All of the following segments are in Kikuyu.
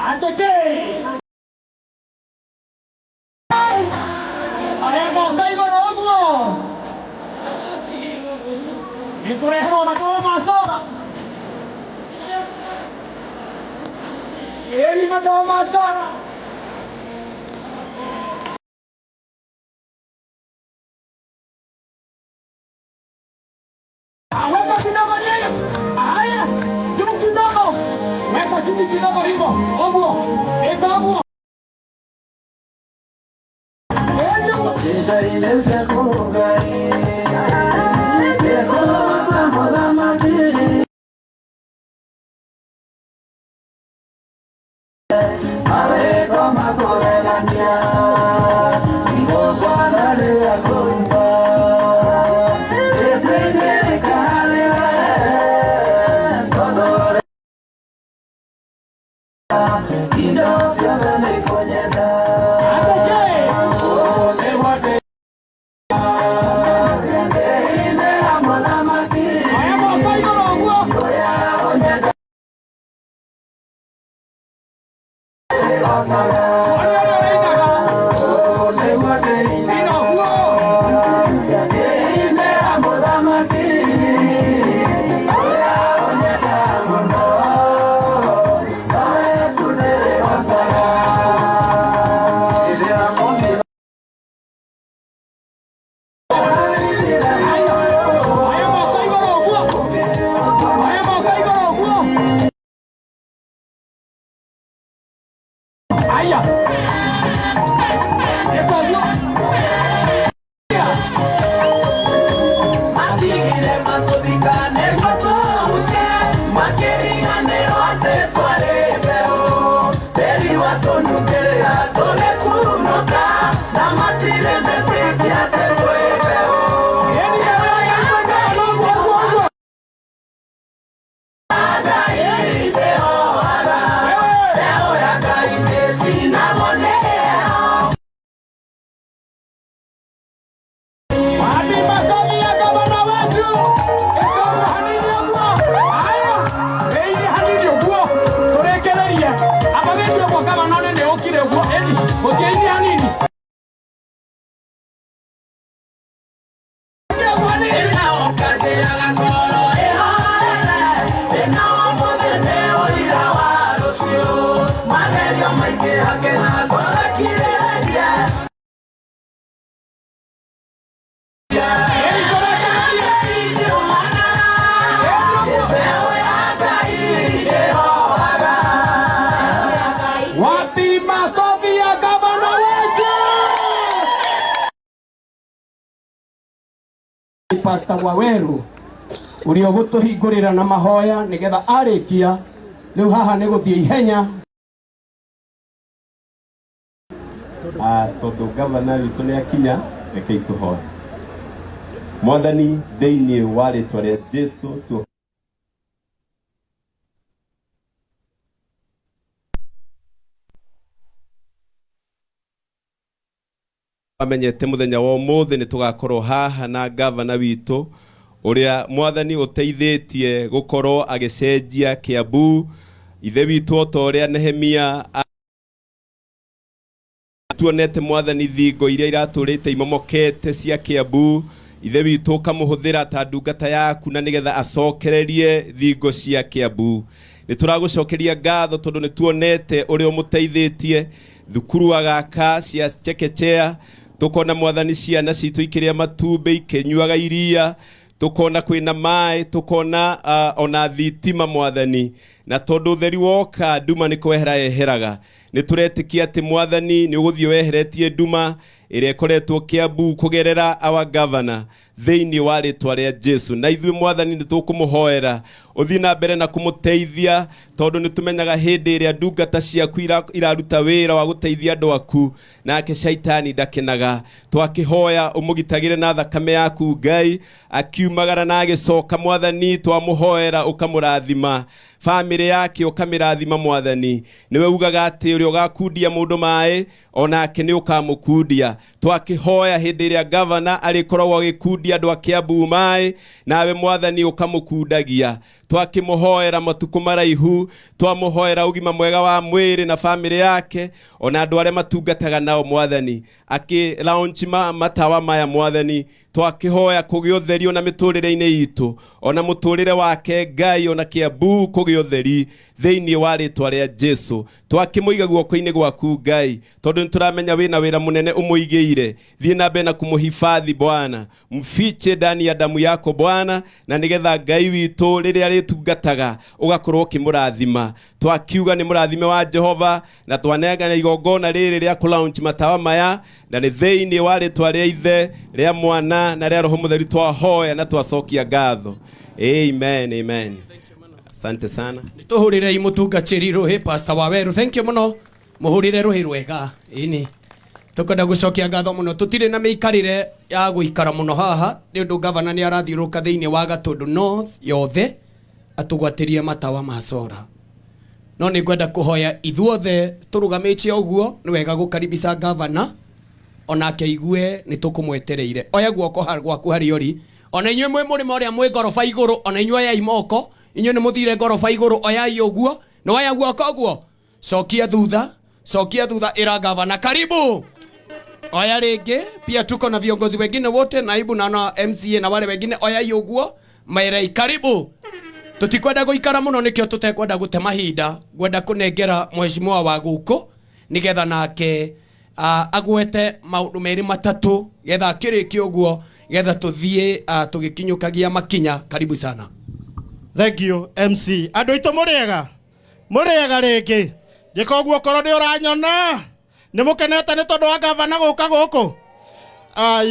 Atete! Aya moka igoro ũguo. Nĩtũreherwo na tũmacoka. Ĩni matũmacoka. Weka kidogo nini? Haya, juu kidogo. Weka chini kidogo hivyo. Ũguo. Ĩka ũguo. Aya moka igũrũ ũguo. Ũrĩa ũrĩa ũrainaga. Ina ũguo. Aya, aya moka igũrũ ũguo. Aya moka igũrũ ũguo. Aya. Ĩka ũguo. Matigire matũthika nĩguo tũhute, makĩriganĩrwo atĩ twarĩ mbeũ. Tĩri watũnungĩrĩra tũgĩkunũka, na matirĩ metĩkia atĩ twĩ mbeũ. Ĩni mbeũ ya Ngai ũguo ũguo ũguo. Ngai ndĩhoaga, mbeũ ya Ngai ndĩcinagwo nĩ heho. Wapi makofi ya gavana wetu? Ĩka hanini ũguo. Haya, ĩi hanini ũguo. Tũrĩkĩrĩrie. Amba wĩke ũguo gavana one nĩ ũkire ũguo. Ĩni, mũthiĩ-inĩ hanini. Ĩke ũguo hanini. Ĩni tũrĩkĩrĩrie. Wapi makofi ya gavana wetu? Pastor Waweru uria ugutuhingurira na mahoya nigetha arikia riu haha ni guthie ihenya. Tondu gavana witũ nĩ akinya, rekei tũhoe. Mwathani, thĩinĩ wa rĩtwa rĩa Jesu tu amenyete muthenya wa umuthi ni tugakorwo haha na gavana witũ uria Mwathani uteithitie gukorwo agicenjia Kiambu. Ithe witũ, o ta ũrĩa Nehemia tuonete, Mwathani, thingo iria iratũrĩte imomokete cia Kiambu, Ithe witũ, ũkamũhũthĩra ta ndungata yaku na nĩgetha acokererie thingo cia Kiambu. Nĩ tũragũcokeria ngatho tondũ nĩ tuonete ũrĩa ũmũteithĩtie thukuru agaka cia chekechea, tukona, Mwathani, ciana citũ ikĩrĩa matumbĩ, ikĩnyuaga iria, tukona kwĩna maĩ, tukona ona thitima, Mwathani. Na tondũ ũtheri woka, nduma nĩ kwehera yeheraga. Nĩ tũretĩkia atĩ, Mwathani, nĩ ũgũthiĩ weheretie nduma ĩrĩa ĩkoretwo Kiambu kũgerera our governor, thĩinĩ wa rĩtwa rĩa Jesu. Na ithuĩ, Mwathani, nĩ tũkũmũhoera ũthiĩ na mbere na kũmũteithia, tondũ nĩ tũmenyaga hĩndĩ ĩrĩa ndungata ciaku iraruta wĩra wa gũteithia andũ aku, nake shaitani ndakenaga. Twakĩhoya ũmũgitagĩre na thakame yaku, Ngai, akiumagara na agĩcoka. Mwathani, twamũhoera ũkamũrathima, bamĩrĩ yake ũkamĩrathima. Mwathani, nĩwe ugaga atĩ ũrĩa ũgakundia mũndũ maĩ onake nĩ ũkamũkundia. Twakĩhoya hĩndĩ ĩrĩa gavana arĩkoragwo agĩkundia andũ a Kiambu maĩ, nawe Mwathani ũkamũkundagia. Twakĩmũhoera matukũ maraihu, twamũhoera ũgima mwega wa mwĩrĩ na bamĩrĩ yake, ona andũ arĩa matungataga nao Mwathani. Akĩ launch matawa maya Mwathani, twakĩhoya kũgĩa ũtheri ona mĩtũrĩre-inĩ itũ, ona mũtũrĩre wake Ngai, ona Kiambu kũgĩa ũtheri thĩinĩ wa rĩtwa rĩa Jesu. Twakĩmũiga guoko-inĩ gwaku Ngai, tondũ nĩtũramenya wĩna wĩra mũnene ũmũigĩire. Thiĩ na mbere na kũmũhifadhi Bwana, mfiche ndani ya damu yako Bwana, na nĩgetha Ngai witũ rĩrĩa rĩtungataga ũgakorwo ũkĩmũrathima. Twakiuga nĩ mũrathime wa Jehova, na twanengana igongona rĩrĩ rĩa kũlaunch matawa maya, na nĩ thĩinĩ wa rĩtwa rĩa Ithe, rĩa Mwana na rĩa Roho Mũtheru twahoya na twacokia ngatho. Amen, amen. Asante sana. Tuhurire mutungatĩri rũhĩ Pastor Waweru, thank you mũno, mũhũrĩre rũhĩ rwega. Ĩni tũkwenda gũcokia ngatho mũno, tũtirĩ na mĩikarĩre ya gũikara mũno haha nĩ ũndũ gavana nĩ arathiũrũrũka thĩinĩ wa Gatũndũ North yothe atũgwatĩrie matawa ma cora. No nĩ ngwenda kũhoya ithuothe tũrũgamĩte ũguo, nĩ wega gũkaribisha gavana onake igue nĩ tũkũmwetereire. Oya guoko gwaku harĩa ũrĩ, ona inyuĩ mwĩ mũrĩma ũrĩa mwĩ ngoroba igũrũ, ona inyuĩ oyai moko, inyuĩ nĩ mũthire ngoroba igũrũ, oyai ũguo, nĩ woya guoko ũguo, cokia thutha, cokia thutha, ĩra gavana karibu. Oya rĩngĩ, pia tuko na viongozi wengine wote, naibu na na MCA na wale wengine, oyai ũguo, merei karibu. Tutikwenda gũikara mũno nĩkĩo tũtekwenda gũte mahinda, ngwenda kũnengera mheshimiwa wa gũkũ nĩgetha nake agwete maũndũ merĩ matatũ getha akĩrĩkia ũguo getha tũthiĩ tũgĩkinyũkagia makinya. Karibu sana. Thank you MC. Andũ aitũ mũrĩega, mũrĩega rĩngĩ. Njĩka ũguo korwo nĩ ũranyona, nĩ mũkenete nĩ tondũ wa gavana gũka gũkũ.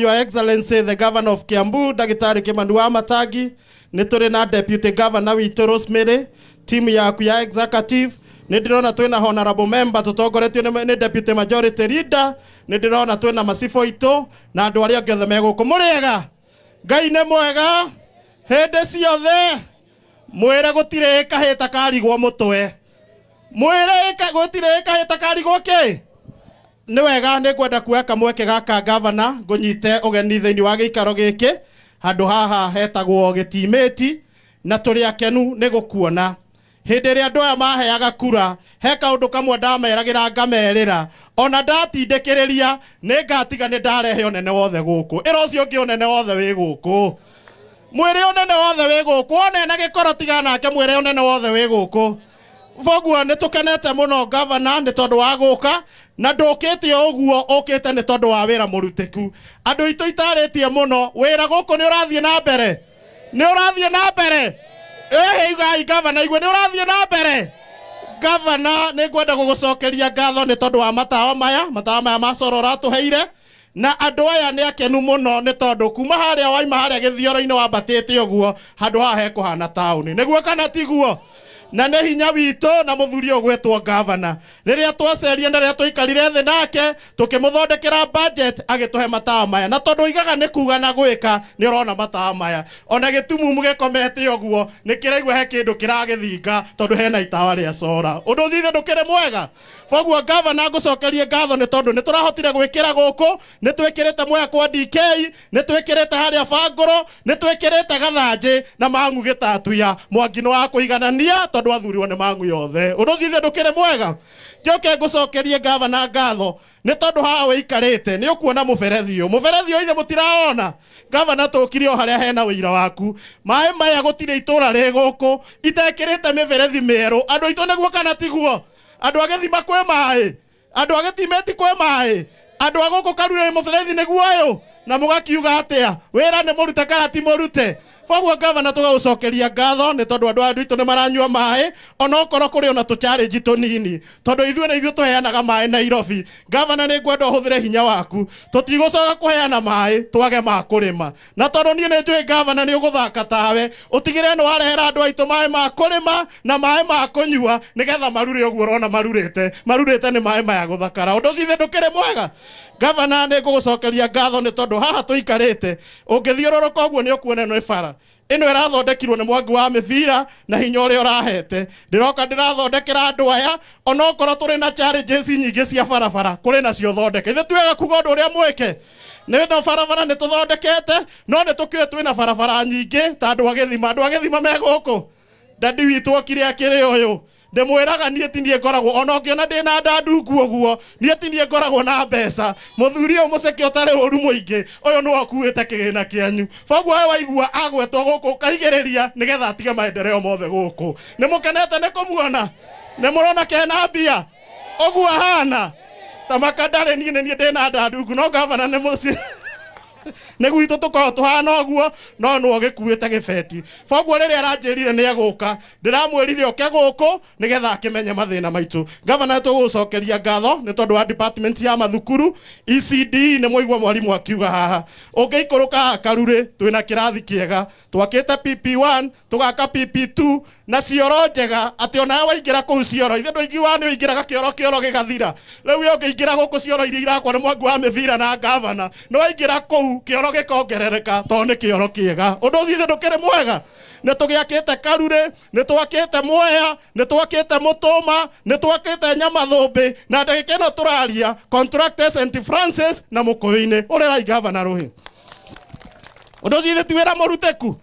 Your Excellency the Governor of Kiambu Ndagĩtarĩ Kĩmani wa Matangi, nĩ tũrĩ na Deputy Governor witũ Rosemary, team yaku ya executive, nĩ ndĩrona twĩna honorable member tũtongoretio nĩ Deputy Majority Leader, nĩ ndĩrona twĩna macibũ aitũ na andũ arĩa angĩ othe me gũkũ. Mũrĩega, Ngai nĩ mwega hĩndĩ ciothe. Mwĩre gũtirĩ kahĩta karigwo mũtwe, mwĩre gũtirĩ kahĩta karigwo kĩ. Nĩ wega, nĩ ngwenda kuoya kamweke gaka gavana ngũnyite ũgeni thĩinĩ wa gĩikaro gĩkĩ. Handũ haha hetagwo Gĩtimĩti, na tũrĩ akenu nĩ gũkuona. Hĩndĩ ĩrĩa andũ aya maheaga kura, he kaũndũ kamwe ndameragĩra ngamerĩra, ona ndatindĩkĩrĩria nĩ ngatiga nĩ ndarehe ũnene wothe gũkũ. Ĩra ũcio ũngĩ ũnene wothe wĩ gũkũ, mwĩre ũnene wothe wĩ gũkũ, one na gĩkoro tiga nake, mwĩre ũnene wothe wĩ gũkũ. Boguo nĩ tũkenete mũno gavana nĩ tondũ wa gũka, na ndũkĩte o ũguo, ũkĩte nĩ tondũ wa wĩra mũrutĩku. Andũ aitũ itarĩtie mũno, wĩra gũkũ nĩ ũrathiĩ na mbere, nĩ ũrathiĩ na mbere. Ĩhĩ igai gavana igue nĩ ũrathiĩ na mbere. Gavana, nĩ ngwenda gũgũcokeria ngatho nĩ tondũ wa matawa maya, matawa maya ma coro ũratũheire, na andũ aya nĩ akenu mũno nĩ tondũ kuma harĩa waima harĩa gĩthioro-inĩ wambatĩte ũguo, handũ haha hekũhana taũni, nĩguo kana tiguo? Na nĩ hinya witũ na mũthuri ũyũ gwĩtwo gavana, rĩrĩa twaceria na rĩrĩa tũikarire thĩ nake tũkĩmũthondekera budget, agĩtũhe matawa maya, na tondũ oigaga nĩ kuga na gwĩka, nĩ ũrona matawa maya. Ona gĩtumumu gĩkomete ũguo nĩ kĩraigua he kĩndũ kĩragĩthinga tondũ hena itawa rĩa cora. Ũndũ ũcio ndũkĩrĩ mwega. Koguo gavana ngũcokerie ngatho nĩ tondũ nĩ tũrahotire gwĩkĩra gũkũ, nĩ twĩkĩrĩte Mwea kwa DK, nĩ twĩkĩrĩte harĩa Bangũrũ, nĩ twĩkĩrĩte Gathanjĩ na Mang'u gĩtatuya. Mwangi nĩ wa kũiganania tondũ athurirwo nĩ Mang'u yothe. Ũndũ ũcio ndũkĩrĩ mwega. Njoke ngũcokerie gavana ngatho nĩ tondũ haha wĩikarĩte nĩ ũkuona mũberethi ũyũ. Mũberethi ũyũ ithe mũtiraona. Gavana, tũkire o harĩa hena ũira waku. Maĩ maya gũtirĩ itũra rĩ gũkũ itekĩrĩte mĩberethi mĩerũ. Andũ aitũ nĩguo kana tiguo? Andũ a gĩthima kwĩ maĩ, andũ a gĩtimĩti kwĩ maĩ, andũ a gũkũ Karure mũberethi nĩguo ũyũ, na mũgakiuga atĩa? Wĩra nĩ mũrute kana ti mũrute? Koguo gavana tũgagũcokeria ngatho nĩ tondũ andũ aya aitũ nĩ maranyua maĩ, onokorwo kũrĩ ona tũcharĩnji tũnini, tondũ ithuĩ nĩ ithuĩ tũheanaga maĩ Nairobi. Gavana, nĩ ngwenda ũhũthĩre hinya waku, tũtigũcoka kũheana maĩ twage ma kũrĩma, na tondũ niĩ nĩ njũĩ gavana nĩ ũgũthaka tawe, ũtigĩrĩre nĩ warehera andũ aitũ maĩ ma kũrĩma na maĩ ma kũnyua, nĩgetha marure ũguo ũrona marurĩte, marurĩte nĩ maĩ maya gũthakara. Ũndũ ũcio ithe ndũkĩrĩ mwega. Gavana, nĩ ngũgũcokeria ngatho nĩ tondũ haha tũikarĩte ũngĩthiũrũrũka ũguo nĩ ũkuona ĩno nĩ bara. Ĩno ĩrathondekirwo nĩ Mwangi wa mĩbira na hinya ũrĩa ũrahete. Ndĩroka ndĩrathondekera andũ aya, onokorwo tũrĩ na challenges nyingĩ cia barabara, kũrĩ nacio thondeke. Ithuĩ twega kuga ũndũ ũrĩa mwĩke. Nĩ ĩno barabara nĩ tũthondekete, no nĩ tũkĩũĩ twĩna barabara nyingĩ ta andũ a gĩthima. Andũ a gĩthima me gũkũ. Dadi witũ okire akĩrĩ ũyũ. Ndĩmwĩraga niĩ ti niĩ ngoragwo, ona ũngĩona ndĩ na nda ndungu ũguo, niĩ ti niĩ ngoragwo na mbeca. Mũthuri ũyũ mũceke ũtarĩ ũru mũingĩ, ũyũ nĩwe ũkuĩte kĩgĩna kĩanyu. Boguo we waigua agwetwo gũkũ ũkaigĩrĩria nĩgetha atige maendeleo mothe gũkũ. Nĩ mũkenete nĩ kũmuona? Nĩ mũrona kena mbia? Ũguo ahana? Ta makandarĩ niĩ nĩ niĩ ndĩ na nda ndungu, no gavana nĩ mũciĩ. Nĩ gwitũ tũkoragwo tũhana ũguo, no nĩwe ũgĩkuĩte gĩbeti. Boguo rĩrĩa aranjĩrire nĩ egũka, ndĩramwĩrire oke gũkũ nĩgetha akĩmenye mathĩna maitũ. Gavana, tũgũcokeria ngatho nĩ tondũ wa department ya mathukuru ECD. Nĩ mũigua mwarimũ akiuga haha, ũngĩikũrũka haha Karurĩ twĩna kĩrathi kĩega twakĩte PP1, tũgaka PP2 na cioro njega, atĩ onawe waingĩra kũu cioro ithe ndũingiugaga nĩ ũingĩraga kĩoro, kĩoro gĩgathira. Rĩu we ũngĩingĩra gũkũ cioro iria irakwo nĩ Mwangi wa mĩbira na gavana, nĩ waingĩra kũu kĩoro gĩkongerereka tondũ nĩ kĩoro kĩega. Ũndũ ũcio ithe ndũkĩrĩ mwega? Nĩ tũgĩakĩte Karurĩ, nĩ twakĩte Mwea, nĩ twakĩte Mũtũma, nĩ twakĩte Nyamathũmbĩ, na ndagĩka ĩno tũraria contractor St Francis na Mũkũyũ-inĩ. Ũrĩrai gavana rũhĩ. Ũndũ ũcio ithe ti wĩra mũrutĩku?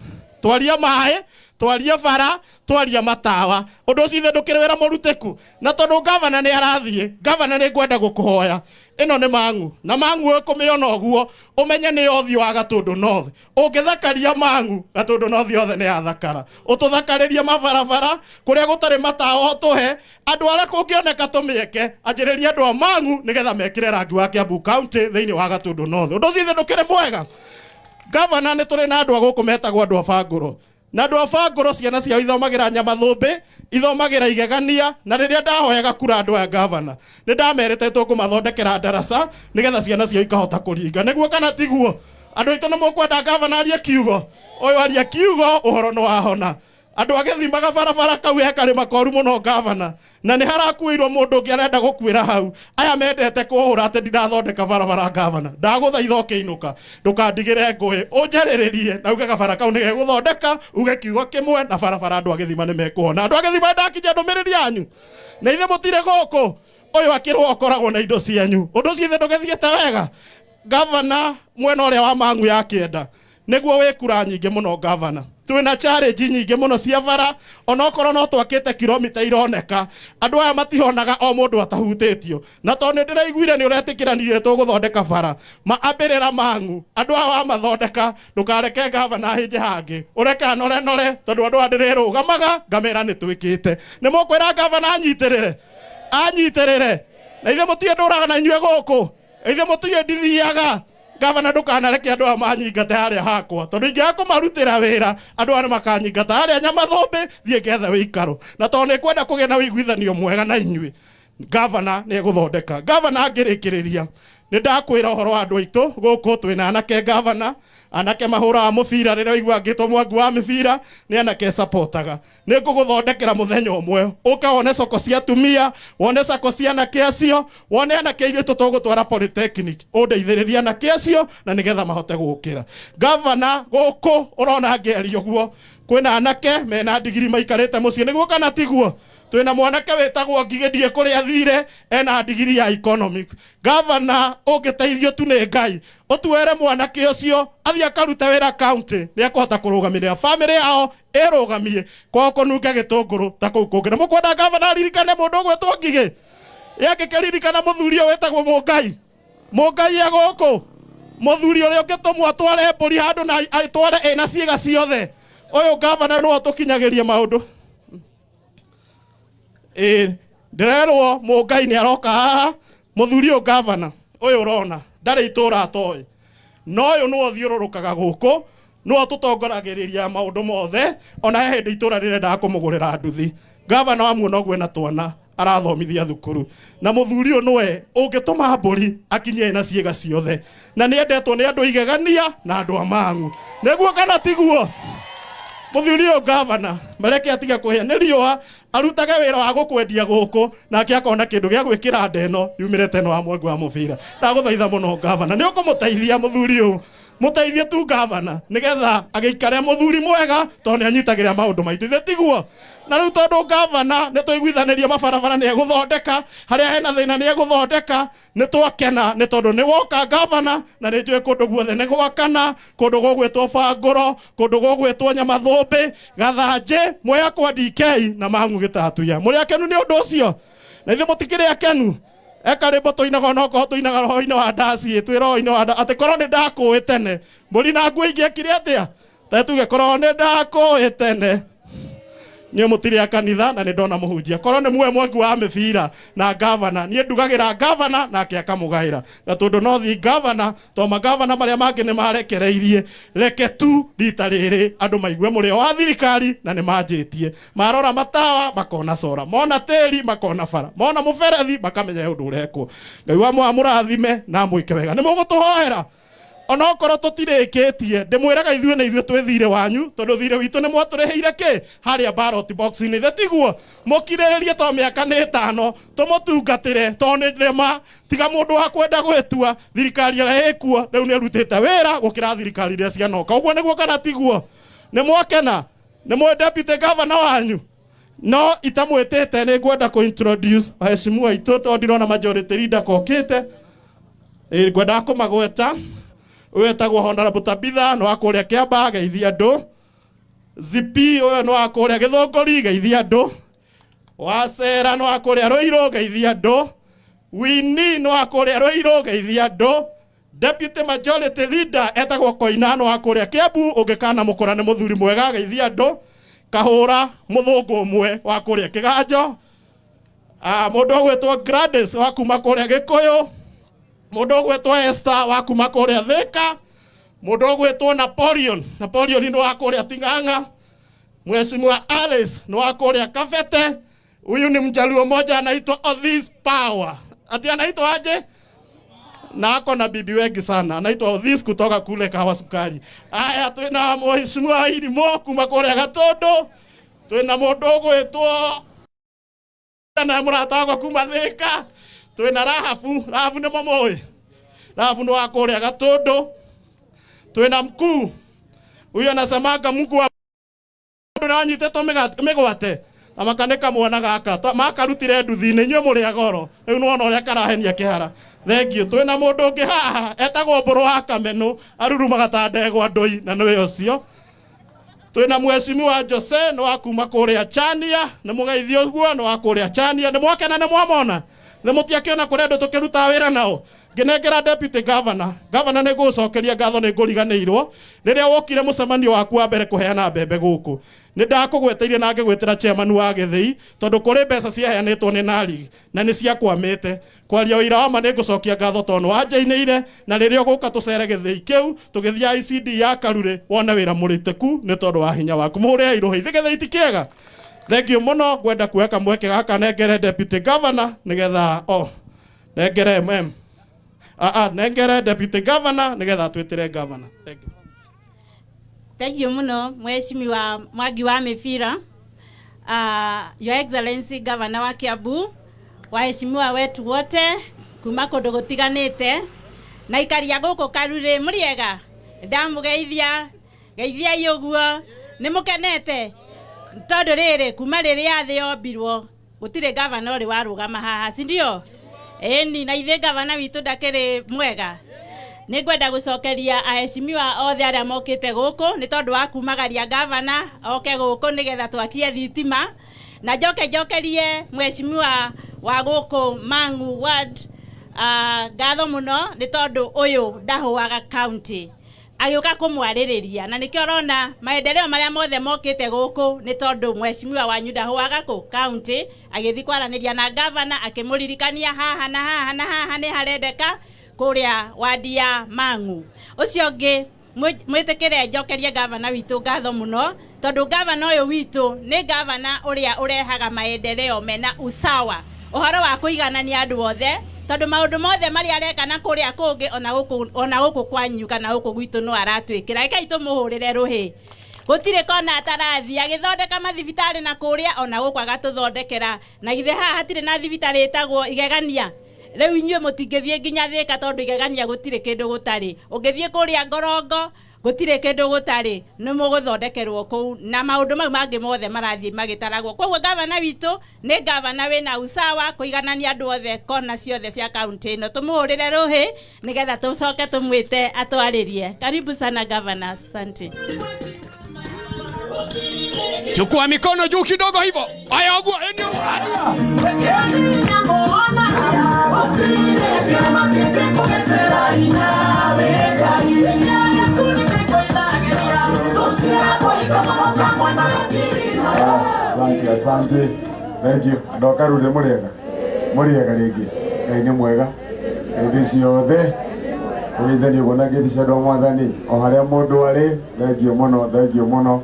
Twaria maĩ, twaria bara, twaria matawa, ũndũ ũcio ithe ndũkĩrĩ wĩra mũrutĩku? Na tondũ gavana nĩ arathiĩ, gavana, nĩ ngwenda gũkũhoya. Ĩno nĩ Mang'u, na Mang'u ũkũmĩona ũguo ũmenye nĩ ũthiũ wa Gatũndũ North. Ũngĩthakaria Mang'u, Gatũndũ North yothe nĩ yathakara. Ũtũthakarĩrie mabarabara, kũrĩa gũtarĩ matawa ũtũhe, andũ arĩa kũngĩoneka tũmĩeke, anjĩrĩria andũ a Mang'u nĩgetha mekĩre rangi wa Kiambu County thĩinĩ wa Gatũndũ North. Ũndũ ũcio ithe ndũkĩrĩ mwega? Gavana, nĩ tũrĩ na andũ a gũkũ metagwo andũ a bangũrũ, na andũ a bangũrũ ciana ciao ithomagĩra Nyamathũmbĩ, ithomagĩra Igegania, na rĩrĩa ndahoyaga kura andũ aya, gavana, nĩ ndamerĩte tũkũmathondekera ndaraca nĩgetha ciana ciao ikahota kũringa. Nĩguo kana tiguo? Andũ aitũ, nĩ mũkwenda gavana arie kiugo? Ũyũ aria kiugo, ũhoro nĩ wahona. Andũ agĩthimaga barabara kau he karĩma koru mũno, gavana, na nĩ harakuĩirwo mũndũ ũngĩ arenda gũkuĩra hau. Aya mendete kũhũra atĩ ndirathondeka barabara. Gavana, ndagũthaitha ũkĩinũka ndũkandigĩre ngũĩ, ũnjarĩrĩrie na uge gabara kau nĩ gegũthondeka, uge kiugo kĩmwe na barabara, andũ agĩthima nĩ mekũhona. Andũ agĩthima, ndakinyia ndũmĩrĩri yanyu na ithe mũtirĩ gũkũ. Ũyũ akĩrwo ũkoragwo na indo cianyu. Ũndũ ũcio ithe ndũgĩthiĩte wega? Gavana, mwena ũrĩa wa Mang'u ya kĩenda nĩguo wĩ kura nyingĩ mũno. Gavana, twĩna challenge nyingĩ mũno cia bara, onokorwo no twakĩte kilomita ironeka. Andũ aya matihonaga o mũndũ atahutĩtio, na tondũ nĩ ndĩraiguire nĩ ũretĩkĩranire tũgũthondeka bara maambĩrĩra Mang'u, andũ aya wamathondeka, ndũkareke gavana ahĩnje hangĩ, ũreke anore nore, tondũ andũ aya ndĩrĩrũgamaga ngamera nĩ twĩkĩte. Nĩ mũkwĩra gavana anyitĩrĩre, anyitĩrĩre, na ithuĩ mũtiĩ ndũraga na inyuĩ gũkũ, ithuĩ mũtiĩ ndithiaga. Gavana, ndũkanareke andũ aya manyingate harĩa hakwa, tondũ ingĩaga kũmarutĩra wĩra, andũ aya nĩ makanyingata harĩa Nyamathũmbĩ, thiĩ ngethe wĩikaro. Na tondũ nĩ ngwenda kũgĩa na ũiguithanio mwega na inyuĩ, gavana nĩ egũthondeka. Gavana, ngĩrĩkĩrĩria, nĩ ndakwĩra ũhoro wa andũ aitũ gũkũ. Twĩna anake, gavana, anake mahũraga mũbira. Rĩrĩa ũigua ngĩtwo Mwangi wa mĩbira, nĩ anake sapotaga. Nĩ ngũgũthondekera mũthenya ũmwe ũke wone soko cia atumia, wone sako cia anake acio, wone anake ithuĩ tũtũgũtwara polytechnic, ũndeithĩrĩrie anake acio na nĩgetha mahote gũkĩra. Gavana, gũkũ ũrona ngĩaria ũguo, kwĩna anake mena ndigiri maikarĩte mũciĩ. Nĩguo kana tiguo? Twĩna mwanake wĩtagwo Ngigĩ, ndiĩ kũrĩa athire, ena ndigiri ya economics. Gavana, ũngĩteithio tu nĩ Ngai, ũtuere mwanake ũcio athiĩ akarute wĩra county, nĩ ekũhota kũrũgamĩrĩra famĩlĩ yao, ĩrũgamie kwao kũnunga gĩtũngũrũ ta kũu kũngĩ. Na mũkwenda gavana aririkane mũndũ ũgwĩtwo Ngigĩ yangĩkĩririkana mũthuri ũyũ wĩtagwo Mũngai. Mũngai e gũkũ, mũthuri ũrĩa ũngĩtũmwo atware mbũri handũ na atware ĩna ciĩga ciothe. Ũyũ gavana nĩwe ũtũkinyagĩria maũndũ. Ĩĩ, ndĩrerwo Mũngai nĩ aroka haha. Mũthuri ũyũ, gavana, ũyũ ũrona ndarĩ itũra atoĩ, no ũyũ nĩwe ũthiũrũrũkaga gũkũ, nĩwe ũtũtongoragĩrĩria maũndũ mothe. Ona he hĩndĩ itũra rĩrendaga kũmũgũrĩra nduthi. Gavana, wamuona ũguo ena twana arathomithia thukuru, na mũthuri ũyũ nĩwe ũngĩtũma mbũri akinyie na ciĩga ciothe, na nĩ endetwo nĩ andũ Igegania na andũ a Mang'u. Nĩguo kana tiguo? Mũthuri ũyũ, gavana, mareke atige kũhĩa nĩ riũa, arutage wĩra wa gũkwendia gũkũ, nake akona kĩndũ gĩa gwĩkĩra nda ĩno yumĩrĩte ĩno wa Mwangi wa mũbira. Ndagũthaitha mũno, gavana, nĩ ũkũmũteithia mũthuri ũyũ. Muteithie tu gavana nigetha agĩikare mũthuri mwega tondũ nĩ anyitagĩrĩra maũndũ maitũ, ithe tiguo? Na rĩu tondũ gavana nĩ tũiguithanĩria mabarabara nĩ egũthondeka, harĩa hena thĩna nĩ egũthondeka, nĩ twakena nĩ tondũ nĩ woka gavana. Na nĩ njũĩ kũndũ guothe nĩ gwakana, kũndũ gũgwĩtwo Bangũro, kũndũ gũgwĩtwo Nyamathũmbĩ, Gathanjĩ, Mwea kwa DK na Mang'u Gĩtatuya. Mũrĩ akenu nĩ ũndũ ũcio? Na ithuĩ mũtikĩrĩ akenu? Eka rĩmbo tũinaga onokorwo tũinaga roho-inĩ wa ndaci, twĩ roho-inĩ wa atĩ korwo nĩ ndakũĩ tene mbũri na nguo ingĩekire atĩa? Ta tuge korwo nĩ ndakũĩ tene. Niĩ mũtirĩ a kanitha na nĩ ndona mũhunjia. Korwo nĩ muoe Mwangi wa mĩbira na gavana, niĩ ndugagĩra gavana nake akamũgaĩra, na tondũ no thi gavana to magavana marĩa mangĩ nĩ marekereirie. Reke tu rita rĩrĩ andũ maigue mũrĩo wa thirikari na nĩ manjĩtie. Marora matawa makona cora, mona tĩri makona bara, mona mũberethi makamenya ũndũ ũrekwo. Ngai wa mũrathime na mwĩke wega. Nĩ mũgũtũhoera onokorwo tũtirĩkĩtie. Ndĩmwĩraga ithuĩ na ithuĩ twĩ thirĩ wanyu, tondũ thirĩ witũ nĩ mwatũrĩhĩire kĩ harĩa ballot box-inĩ, ithe tiguo? Mũkirĩrĩrie to mĩaka nĩ 5 tũmũtungatĩre, to nĩ rĩma tiga mũndũ wa kwenda gwĩtua. Thirikari ĩrĩa ĩkuo rĩu nĩ ĩrutĩte wĩra gũkĩra thirikari iria cianoka. Ũguo nĩguo kana tiguo? Nĩ mwakena? Nĩ mwĩ deputy governor wanyu? No itamwĩtĩte, nĩ ngwenda kũ introduce waheshimiwa aitũ, tondũ ndirona majority leader kokĩte. Ngwendaga kũmagweta. Ũyũ etagwo Honorable Tabitha, nĩ wa kũrĩa Kĩamba, geithia andũ. Zipi ũyũ nĩ wa kũrĩa Gĩthũngũri, geithia andũ. Wacera nĩ wa kũrĩa Rũirũ, geithia andũ. Wini nĩ wa kũrĩa Rũirũ, geithia andũ. Deputy Majority Leader etagwo Koina, nĩ wa kũrĩa Kĩambu, ũngĩkana mũkũra nĩ mũthuri mwega, geithia andũ. Kahũra mũthũngũ ũmwe wa kũrĩa Kĩganjo. Mũndũ ũgwĩtwo Gladys wa kuma kũrĩa Gĩkũyũ, mũndũ ũgwĩtwo Esther wa kuma kũrĩa Thĩka, mũndũ ũgwĩtwo Napoleon, Napoleon nĩ wa kũrĩa Ting'ang'a, Mheshimiwa Alice nĩ wa kũrĩa Kabete. Huyu ni mjaluo mmoja anaitwa Odhis Power. Ati anaitwa aje? Na ako na bibi wengi sana. Anaitwa Odhis kutoka kule Kahawa Sukari. Aya, twina Mheshimiwa Irimo kuma kũrĩa Gatũndũ, twina mũndũ ũgwĩtwo na mũrata wakwa kuma Thĩka, twina Rahabu. Rahabu nĩ mũmũĩ? Rahabu nĩ wa kũrĩa Gatũndũ. Twina mkuu huyu anasemanga Mungu wa mũndũ nĩwanyitĩtwo mĩgwate na makanĩka mwana gaka makarutire nduthi-inĩ. Inyuĩ mũrĩ a goro rĩu, nĩwona ũrĩa karahenia kĩhara. Thengiũ. Twĩna mũndũ ũngĩ haha etagwo Mbũrũ wa Kamenũ, arurumaga ta ndegwa ndũi, na nĩwe ũcio. Twĩna Mheshimiwa Jose, nĩ wa kuma kũrĩa Chania, nĩ mũgeithio ũguo, nĩ wa kũrĩa Chania. Nĩ mwakena? Nĩ mwamona? Nĩ mũtiakĩona kũrĩa andũ tũkĩrutaga wĩra nao? Ngĩnengera deputy governor. Governor, nĩ ngũgũcokeria ngatho, nĩ ngũriganĩirwo rĩrĩa wokire mũcemanio waku wa mbere kũheana mbembe gũkũ, nĩ ndakũgweteirie na ngĩgwĩtĩra chairman wa gĩthĩi, tondũ kũrĩ mbeca ciaheanĩtwo nĩ NARIG na nĩ ciakwamĩte. Kwaria ũira wa ma, nĩ ngũcokia ngatho tondũ nĩ wanjainĩire, na rĩrĩa ũgũka tũcere gĩthĩi kĩu tũgĩthiĩ ICD ya Karurĩ, wone wĩra mũrĩtĩku nĩ tondũ wa hinya waku. Mũhũre irũhĩ ithe gĩthĩi ti kĩega. Thengiũ mũno. Ngwenda kuoya kamweke gaka nengere deputy governor nĩgetha nengere mm nengere deputy governor nĩgetha atwĩtĩre governor. Thank you. Thank you muno, Mheshimiwa Mwangi wa Mĩbira. Your Excellency Governor wa Kiambu, waheshimiwa wetu wote kuma kũndũ gũtiganĩte na ikaria gũkũ Karurĩ, mũrĩega? Ndamũgeithia, geithiai ũguo. Nĩ mũkenete tondũ rĩrĩ kuma rĩrĩa thĩ yombirwo gũtirĩ gavana ũrĩ warũgama haha, si ndio? Ĩni, na ithuĩ gavana witũ ndakĩrĩ mwega. Nĩ ngwenda gũcokeria aheshimiwa othe arĩa mokĩte gũkũ nĩ tondũ wa kumagaria gavana oke gũkũ nĩgetha twakie thitima, na njoke njokerie mheshimiwa wa gũkũ Mang'u ward ngatho mũno nĩ tondũ ũyũ ndahũaga county agĩũka kũmwarĩrĩria, na nĩkĩo ũrona maendeleo marĩa mothe mokĩte gũkũ nĩ tondũ mheshimiwa wanyu ndahũaga kũ county agĩthiĩ kwaranĩria na gavana akĩmũririkania haha na haha na haha nĩ harendeka kũrĩa wadi ya Mang'u. Ũcio ũngĩ, mwĩtĩkĩre njokerie gavana witũ ngatho mũno, tondũ gavana ũyũ witũ nĩ gavana ũrĩa ũrehaga maendeleo mena usawa, ũhoro wa kũiganania andũ othe, tondũ maũndũ mothe marĩa areka na kũrĩa kũngĩ ona gũkũ kwanyu kana gũkũ gwitũ no aratwĩkĩra. Rekei tũmũhũrĩre rũhĩ. Gũtirĩ kona atarathi agĩthondeka mathibitarĩ na kũrĩa ona gũkũ agatũthondekera. Na githĩ haha hatirĩ na thibitarĩ ĩtagwo Igegania? Rĩu inyuĩ mũtingĩthiĩ nginya Thĩka tondũ igegania gũtirĩ kĩndũ gũtarĩ. Ũngĩthiĩ kũrĩa Ngorongo gũtirĩ kĩndũ gũtarĩ, nĩ mũgũthondekerwo kũu na maũndũ mau mangĩ mothe marathiĩ magĩtaragwo. Koguo gavana witũ nĩ gavana wĩna usawa kũiganania andũ othe kona ciothe cia kaunti ĩno. Tũmũhũrĩre rũhĩ nĩgetha tũcoke tũmwĩte atwarĩrie. Karibu sana gavana, asante. Chukua mikono juu kidogo hivyo. Haya ogwo enyo. Asante, asante. Thank you. Andũ a Karure mũrĩega? Mũrĩega rĩngĩ. Ngai nĩ mwega. Hĩndĩ ciothe. Tũgeithanie ũguo na ngeithi cia andũ a Mwathani. O harĩa mũndũ arĩ, thengiũ mũno, thengiũ mũno.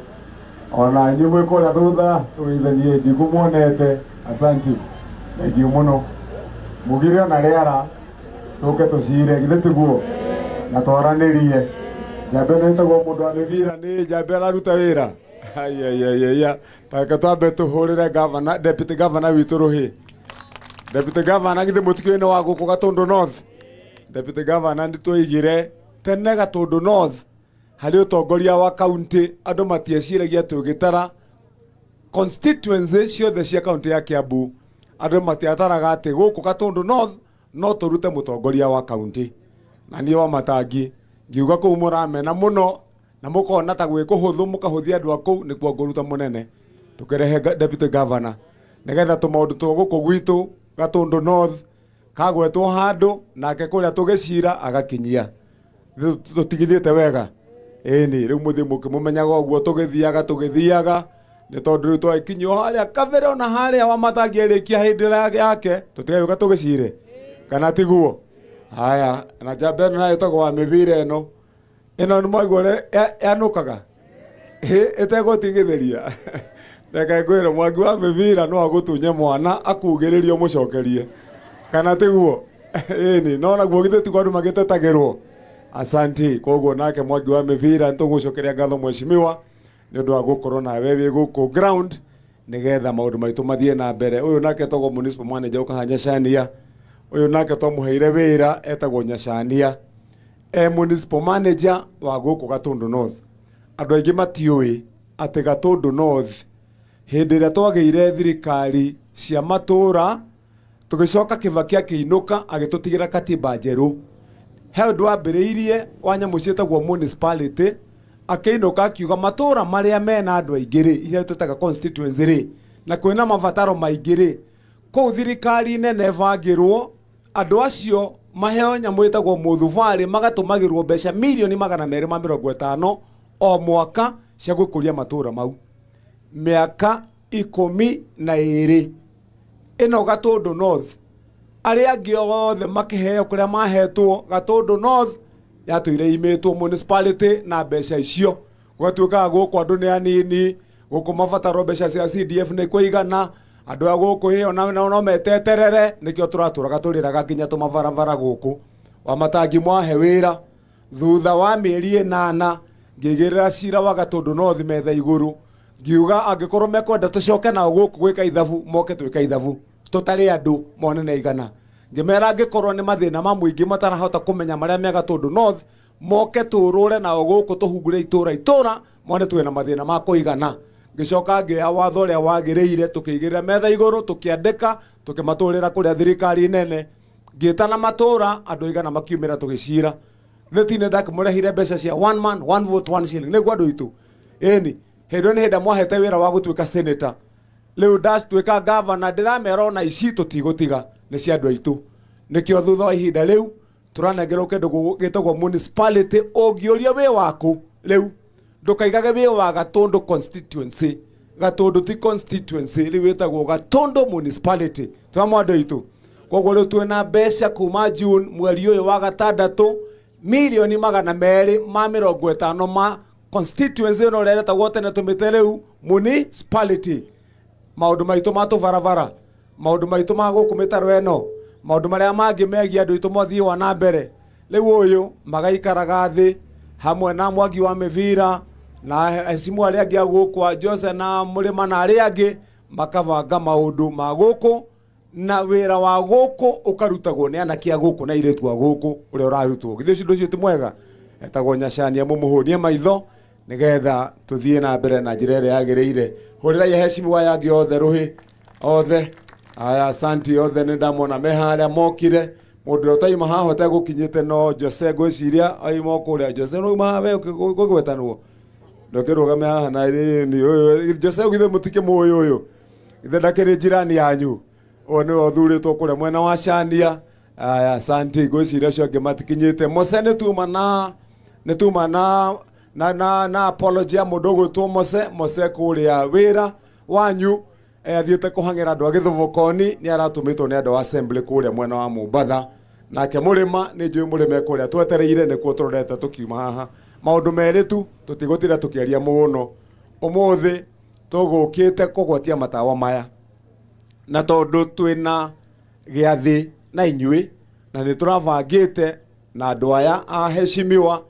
Ona inyuĩ mwĩ kũrĩa thutha, tũgeithanie ndikũmuonete. Asante. Thengiũ mũno. Mugire ona rĩara, tũke tũcire, githĩ tiguo? Na twaranĩrie. Njamba ĩno ĩtagwo mũndũ wa mĩbira nĩ njamba ĩraruta wĩra. Aiaiaiaia. Tareke twambe tũhũrĩre governor, deputy governor witũ rũhĩ. Deputy governor githĩ mũtikĩũĩ nĩ wa gũkũ Gatũndũ North. Deputy governor nĩ twaigire tene Gatũndũ North harĩ ũtongoria wa county andũ matieciragia tũgĩtara constituency ciothe cia county ya Kiambu andũ matiataraga atĩ gũkũ Gatũndũ North no tũrute mũtongoria wa county na niĩ wa Matangi ngiuga kũu mũramena mũno na mũkona ta gwĩ kũhũthũ mũkahũthia andũ a kũu nĩkuo ngũruta mũnene tũkĩrehe deputy governor nĩgetha tũmaũndũ twa gũkũ gwitũ Gatũndũ North kagwetwo handũ nake kũrĩa tũgĩcira agakinyia tũtigithĩte wega ĩni rĩu mũthiĩ mũkĩmũmenyaga ũguo tũgĩthiaga tũgĩthiaga nĩ tondũ rĩu twakinyio harĩa kabere ona harĩa wa Matangi arĩkia hĩndĩ yake tũtigagĩũka tũgĩcire kana tiguo. Haya na njamba ĩno nayo ĩtagwo wa mĩbira ĩno ĩno nĩ mwaigua ũrĩa yanũkaga ĩtegũtigithĩria. Reke ngwĩre Mwangi wa mĩbira no agũtunye mwana akugĩrĩrie ũmũcokerie kana tiguo. Ĩni no naguo githĩ tiguo andũ magĩtetagĩrwo. Asante. Koguo nake Mwangi wa mĩbira nĩtũgũcokeria ngatho mheshimiwa nĩ ũndũ wa gũkorwo nawe wĩ gũkũ ground nĩgetha maũndũ maitũ mathiĩ na mbere. Ũyũ nake etagwo municipal manager ũkaha Nyacania. Ũyũ nake twamũheire wĩra etagwo Nyacania. E municipal manager wa gũkũ Gatũndũ North. Andũ aingĩ matiũĩ atĩ Gatũndũ North hĩndĩ ĩrĩa twagĩire thirikari cia matũra tũgĩcoka Kibaki akĩinũka agĩtũtigĩra katiba njerũ. He ũndũ wambĩrĩirie wa nyamũ ciĩtagwo municipality akĩinũka akiuga matũra marĩa mena andũ aingĩ rĩ, iria twĩtaga constituency rĩ, na kwĩna mabataro maingĩ rĩ, kũu thirikari nene ĩbangĩrwo andũ acio maheo nyamũ ĩtagwo mũthubarĩ magatũmagĩrwo mbeca mirioni 250 o mwaka cia gũkũria matũra mau. Mĩaka 12 ĩno Gatũndũ North arĩa angĩ othe makĩheo kũrĩa mahetwo Gatũndũ North yatũire imĩtwo municipality na mbeca icio gũgatuĩkaga gũkũ andũ nĩ anini gũkũ mabataro mbeca cia CDF nĩ kũigana andũ a gũkũ ĩyo na no meteterere nĩkĩo tũratũraga tũrĩraga nginya tũmabarabara gũkũ. Wa Matangi mwahe wĩra thutha wa mĩeri 8 ngĩigĩrĩra cira wa Gatũndũ North metha igũrũ ngiuga angĩkorwo mekwenda tũcoke nao gũkũ gwĩka ithabu moke twĩka ithabu tũtarĩ andũ mone nĩ aigana. Ngĩmera angĩkorwo nĩ mathĩna ma mũingĩ matarahota kũmenya marĩa me Gatũndũ North moke tũrũre nao gũkũ tũhungure itũra itũra mone twĩna mathĩna ma kũigana. Ngĩcoka ngĩoya watho ũrĩa wagĩrĩire tũkĩigĩrĩra metha igũrũ tũkĩandĩka tũkĩmatũrĩra kũrĩa thirikari nene ngĩtana matũra andũ aigana makiumĩra tũgĩcira. Thĩtinĩ ndakĩmũrehire mbeca cia one man one vote one shilling nĩguo andũ aitũ. Ĩni hĩndĩ ĩyo nĩ hĩndĩ mwahete wĩra wa gũtuĩka senator rĩu ndatuĩka governor ndĩramera ona ici tũtigũtiga nĩ cia andũ aitũ. Nĩkĩo thutha wa ihinda rĩu tũranengerwo kĩndũ gĩtagwo municipality ũngĩũria wĩ waku rĩu ndũkaigage wĩ wa Gatũndũ constituency. Gatũndũ ti constituency rĩu ĩtagwo Gatũndũ municipality twamwa andũ aitũ. Koguo rĩu twĩna mbeca kuma June mweri ũyũ wa gatandatũ mirioni 250 ma constituency ĩno ĩrĩa ĩretagwo tene tũmĩte rĩu municipality. Maũndũ maitũ ma tũbarabara maũndũ maitũ ma gũkũ mĩtaro ĩno maũndũ marĩa mangĩ megiĩ andũ aitũ mathiĩ wa na mbere rĩu ũyũ magaikaraga thĩ hamwe na Mwangi wa mĩbira na hecimu arĩa angĩ a gũkũ a Jose na Mũrĩma na arĩa angĩ makabanga maũndũ ma gũkũ Na wĩra wa gũkũ ũkarutagwo nĩ anake a gũkũ na airĩtu a gũkũ ũrĩa ũrarutwo. Githĩ ũcio ũndũ ũcio ti mwega? Etagwo Nyacania, mũmũhũnie maitho nĩgetha tũthiĩ na mbere na njĩra ĩrĩa yagĩrĩire. Hũrĩrai aheshimiwa aya angĩ othe rũhĩ othe. Aya, asanti othe, nĩ ndamona me harĩa mokire. Mũndũ ũrĩa ũtaima haha ũtegũkinyĩte no Jose, ngwĩciria aima o kũrĩa. Jose, no uma haha we ũkĩgwetanwo, ndũkĩrũgame haha na rĩni ũyũ Jose, githĩ mũtikĩmũĩ ũyũ? Ithe ndakĩrĩ njirani yanyu? Ũyũ nĩwe ũthurĩtwo kũrĩa mwena wa Cania. Aya, asanti. Ngwĩciria acio angĩ matikinyĩte. Mose, nĩ tuma na nĩ tuma na na na na apology ya mũndũ ũgwĩtwo Mose. Mose kũrĩa wĩra wanyu athiĩte kũhang'ĩra andũ a Gĩthũbũkoni, nĩ aratũmĩtwo nĩ andũ a assembly kũrĩa mwena wa Mombatha. Nake mũrĩma nĩ njũĩ mũrĩma kũrĩa twetereire, nĩkuo tũrorete tũkiuma haha. Maũndũ merĩ tu, tũtigũtinda tũkĩaria mũno. Ũmũthĩ tũgũkĩte kũgwatia matawa maya, na tondũ twĩna gĩathĩ na inyuĩ na nĩ tũrabangĩte na andũ aya aheshimiwa,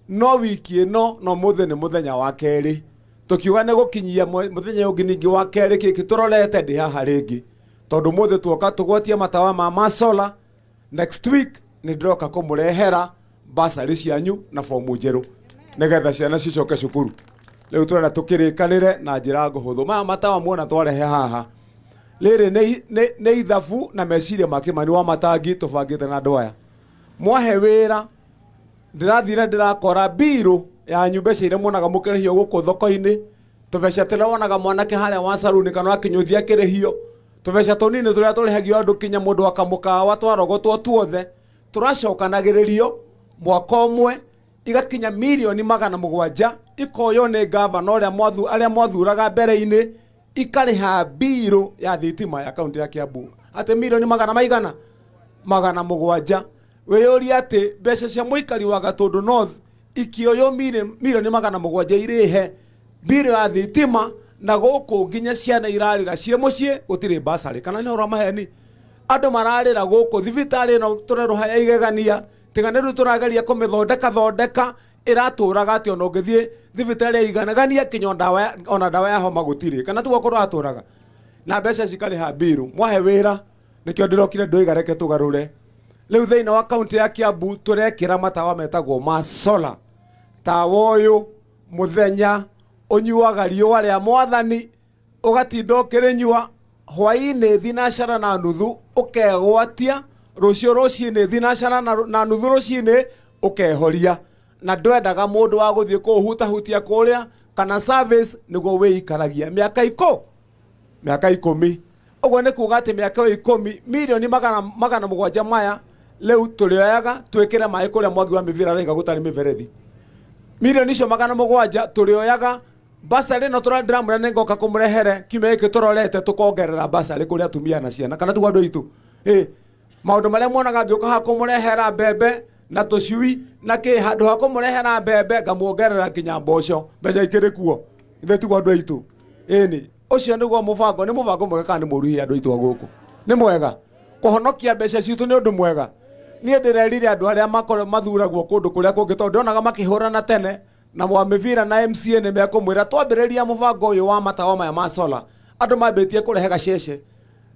no wiki ĩno no mũthĩ nĩ mũthenya wa kerĩ, tũkiuga nĩ gũkinyia mũthenya ũngĩ ningĩ wa kerĩ kĩkĩ tũrorete ndĩ haha rĩngĩ, tondũ mũthĩ tuoka tũgwatie matawa ma masola. Next week nĩ ndĩroka kũmũrehera basarĩ cianyu na fomu njerũ nĩgetha ciana cicoke cukuru. Rĩu tũrenda tũkĩrĩkanĩre na njĩra ngũhũthũ. Maya matawa muona twarehe haha rĩrĩ nĩ ithabu na meciria ma Kĩmani wa Matangi tũbangĩte na andũ aya mwahe wĩra. Ndĩrathire ndĩrakora mbirũ yanyu, mbeca iria muonaga mũkĩrĩhio gũkũ thoko-inĩ, tũbeca tũrĩa wonaga mwanake harĩa wa saruni kana wa kĩnyũthi akĩrĩhio, tũbeca tũnini tũrĩa tũrĩhagio andũ kinya mũndũ akamũkawa, twarogotwo tuothe tũracokanagĩrĩrio mwaka ũmwe igakinya mirioni 700, ikoywo nĩ gavana ũrĩa arĩa mwathuraga mbere-inĩ, ikarĩha mbirũ ya thitima ya kaunti ya Kiambu, atĩ mirioni magana maigana 700. Wĩyũrie atĩ mbeca cia mũikari wa Gatũndũ North ikĩoywo mirioni 700 irĩhe mbirũ ya thitima, na gũkũ nginya ciana irarĩra ciĩ mũciĩ gũtirĩ basarĩ. Kana nĩ ũhoro wa maheni? Andũ mararĩra gũkũ thibitarĩ ĩno tũrerũha ya igegania, tiga nĩ rĩu tũrageria kũmĩthondeka thondeka, ĩratũraga atĩ ona ũngĩthiĩ thibitarĩ ya iganagania kinya ona ndawa ya homa gũtirĩ. Kana tiguo kũratũraga na mbeca cikarĩha mbirũ mwahe wĩra? Nĩkĩo ndĩrokire ndoiga reke tũgarũre. Rĩu thĩinĩ wa kaunti ya Kiambu tũrekĩra matawa metagwo ma solar. Tawa ũyũ mũthenya ũnyuaga riũa rĩa mwathani, ũgatinda ũkĩrĩnyua, hwaĩ-inĩ 9:30 ũkegwatia, rũciũ rũcinĩ 9:30 rũcinĩ ũkehoria, na ndwendaga mũndũ wa gũthiĩ kũũhutahutia kũrĩa kana service, nĩguo wĩikaragia mĩaka 10. Ũguo nĩ kuga atĩ mĩaka ĩyo 10, mirioni 700 maya rĩu tũrĩoyaga twĩkĩre maĩ kũrĩa Mwangi wa Mĩbira araiga gũtarĩ mĩberethi. Mirioni icio 700 tũrĩoyaga basarĩ ĩno ndĩramwĩra nĩ ngoka kũmũrehere kiumia gĩkĩ tũrorete, tũkongerera basarĩ kũrĩ atumia na ciana. Kana tiguo andũ aitũ? Ĩ maũndũ marĩa muonaga ngĩũka haha kũmũrehera mbembe na tũcui na kĩ, handũ ha kũmũrehera mbembe ngamuongerera nginya mboco, mbeca ikĩrĩ kuo. Ithe tiguo andũ aitũ? Ĩni, ũcio nĩguo mũbango. Nĩ mũbango mwega kana nĩ mũru? Hihi andũ aitũ a gũkũ, nĩ mwega kũhonokia mbeca citũ? Nĩ ũndũ mwega. Niĩ ndĩrerire andũ arĩa makorwo mathuragwo kũndũ kũrĩa kũngĩ, tondũ ndionaga makĩhũrana tene na Mwamĩbira na MCA nĩ mekũmwĩra twambĩrĩria mũbango ũyũ wa matawa maya ma solar, andũ mambĩtie kũrehe gacece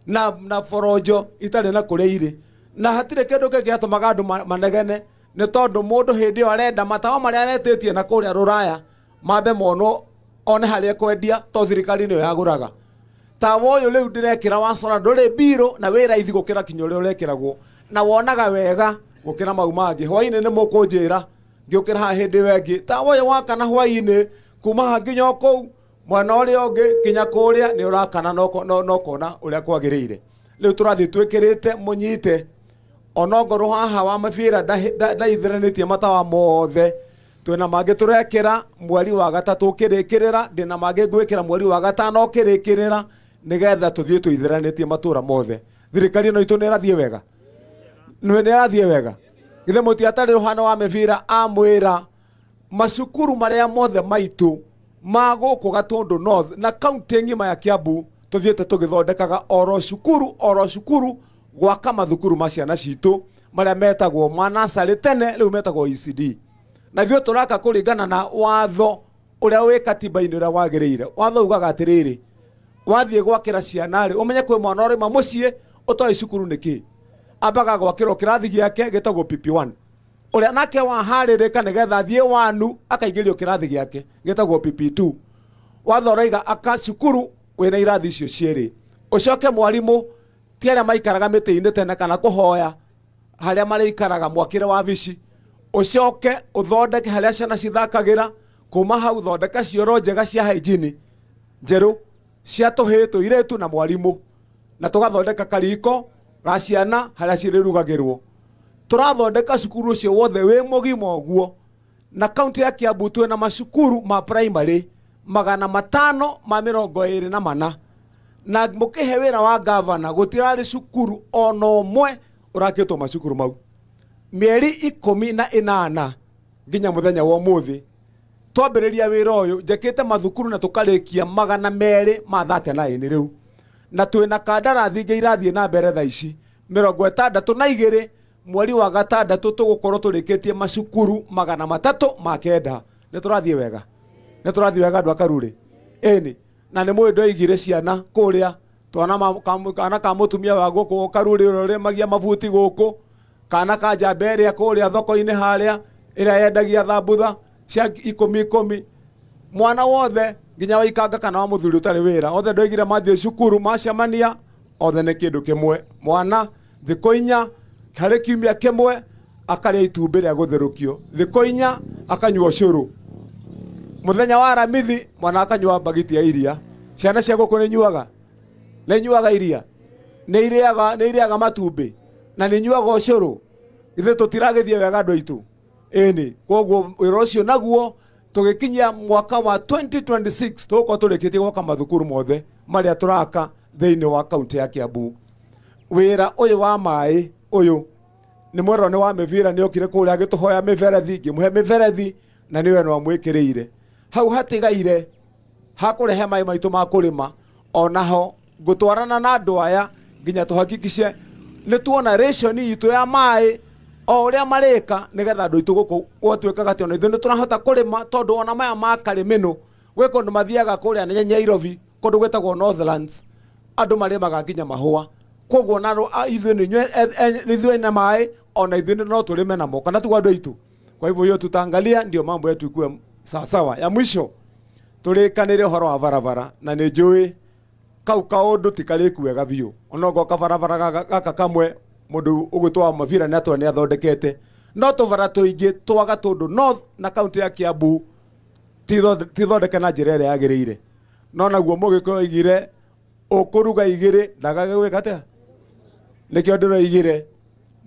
na boronjo itarĩ na kũrĩa irĩ, na hatirĩ kĩndũ kĩngĩ gĩatũmaga andũ manegene, nĩ tondũ mũndũ hĩndĩ ĩyo arenda matawa marĩa aretĩtie na kũrĩa rũraya mambe monwo one harĩa ekwendia, to thirikari nĩyo yagũraga. Tawa ũyũ rĩu ndĩrekĩra wa solar ndũrĩ mbirũ na wĩ raithi gũkĩra kinya ũrĩa ũrekĩragwo, na wonaga wega gũkĩra mau mangĩ. Hwaĩ-inĩ nĩ mũkũnjĩra ngĩũkĩra haha hĩndĩ ĩyo ĩngĩ, tawa ũyũ wakana hwaĩ-inĩ kuma haha nginya o kũu mwena ũrĩa ũngĩ nginya kũrĩa nĩ ũrakana na ũkona ũrĩa kwagĩrĩire. Rĩu tũrathiĩ twĩkĩrĩte mũnyite onongorwo haha wa Mabira ndaithĩranĩtie matawa mothe, twĩna mangĩ tũrekĩra mweri wa gatatũ ũkĩrĩkĩrĩra, ndĩna mangĩ ngwĩkĩra mweri wa gatano ũkĩrĩkĩrĩra, nĩgetha tũthiĩ tũithĩranĩtie matũra mothe. Thirikari ĩno itũ nĩ ĩrathiĩ wega, nĩ ĩrathiĩ wega. Githĩ mũtiatarĩ rũhano wa Mĩbira amwĩra macukuru marĩa mothe maitũ ma gũkũ Gatũndũ North na kaunti ng'ima ya Kiambu tũthiĩte tũgĩthondekaga oro cukuru oro cukuru, gwaka mathukuru ma ciana citũ marĩa metagwo ma nursery tene, rĩu metagwo ECD, na ithuĩ tũraka kũringana na watho ũrĩa wĩ katiba-inĩ ũrĩa wagĩrĩire. Watho ugaga atĩrĩrĩ, wathiĩ gwakĩra ciana rĩ, ũmenye kwĩ mwana ũraima mũciĩ Ũtoĩ cukuru nĩ kĩ, ambaga gwakĩrwo kĩrathi gĩake gĩtagwo PP1. Ũrĩa nake waharĩrĩka nĩgetha athiĩ wanu akaingĩrio kĩrathi gĩake gĩtagwo PP2. Watho ũroiga aka cukuru wĩna irathi icio cierĩ. Ũcoke mwarimũ ti arĩa maikaraga mĩtĩ-inĩ tene kana kũhoya harĩa marĩikaraga, mwakĩre wabici. Ũcoke ũthondeke harĩa ciana cithakagĩra. Kuma hau thondeka cioro njega cia hygiene njerũ cia tũhĩĩ, tũirĩtu na mwarimũ, na tũgathondeka kariko ga ciana harĩa cirĩrugagĩrwo. Tũrathondeka cukuru ũcio wothe wĩ mũgima ũguo. Na kaunti ya Kiambu twĩna macukuru ma primary 524, na mũkĩhe wĩra wa gavana gũtirarĩ cukuru ona ũmwe ũrakĩtwo macukuru mau. Mĩeri 18 nginya mũthenya wa ũmũthĩ twambĩrĩria wĩra ũyũ, njĩkĩte mathukuru na tũkarĩkia 239 rĩu, na twĩna kandarathi ingĩ irathiĩ na mbere thaa ici 62. Mweri wa gatandatũ tũgũkorwo tũrĩkĩtie macukuru 309. Nĩ tũrathiĩ wega, nĩ tũrathiĩ wega, andũ a Karurĩ. Ĩni, na nĩ mũĩ ndoigire ciana kũrĩa twana kana ka mũtumia wa gũkũ Karurĩ ũrĩa ũrĩmagia mabuti gũkũ, kana ka njamba ĩrĩa kũrĩa thoko-inĩ harĩa ĩrĩa yendagia thambutha cia ikũmi ikũmi, mwana wothe nginya wa ikanga kana wa mũthuri ũtarĩ wĩra, othe ndoigire mathiĩ cukuru macemania othe nĩ kĩndũ kĩmwe. Mwana thikũ 4 harĩ kiumia kĩmwe akarĩa itumbĩ rĩa gũtherũkio, thikũ 4 akanyua ũcũrũ, mũthenya wa Aramithi mwana akanyua mbagiti ya iria. Ciana cia gũkũ nĩ nyuaga, nĩ nyuaga iria, nĩ irĩaga, nĩ irĩaga matumbĩ na nĩ nyuaga ũcũrũ. Ithuĩ tũtiragĩthiĩ wega, andũ aitũ? Ĩni, koguo wĩra ũcio naguo tũgĩkinyia mwaka wa 2026 tũgũkorwo tũrĩkĩtie gwaka mathukuru mothe marĩa tũraka thĩinĩ wa kaunti ya Kiambu. Wĩra ũyũ wa maĩ ũyũ nĩ mwerwo nĩ wa mĩbira, nĩ okire kũrĩa agĩtũhoya mĩberethi, ngĩmũhe mĩberethi na nĩwe no amwĩkĩrĩire hau hatigaire hakũrehe maĩ maitũ ma kũrĩma. Onaho ngũtwarana na andũ aya nginya tũhakikice nĩ tuona ration itũ ya maĩ o ũrĩa marĩka, nĩgetha andũ aitũ gũkũ gwatuĩkaga atĩ ona ithuĩ nĩ tũrahota kũrĩma, tondũ ona maya ma karĩmĩnũ gwĩ kũndũ mathiaga kũrĩa Nairobi, kũndũ gwĩtagwo Northlands, andũ marĩmaga nginya mahũa. Koguo na ithuĩ nĩ ithuĩ na maĩ, ona ithuĩ no tũrĩme namo, kana tiguo, andũ aitũ? Kwa hivyo hiyo tutaangalia ndio mambo yetu ikuwe sawa sawa. Ya mwisho, tũrĩkanĩre ũhoro wa barabara, na nĩ njũĩ kau kaũndũ ti karĩku wega biũ. Onokorwo kabarabara gaka kamwe mũndũ ũgwĩtwo Mavira nĩ atwara nĩ athondekete, no tũbara tũingĩ twa Gatũndũ North na kaunti ya Kiambu ti thondeke na njĩra ĩrĩa yagĩrĩire. No naguo mũgĩkũyũ oigire ũkũruga igĩrĩ ndagage gwĩka atĩa. Nĩkĩo ndĩroigire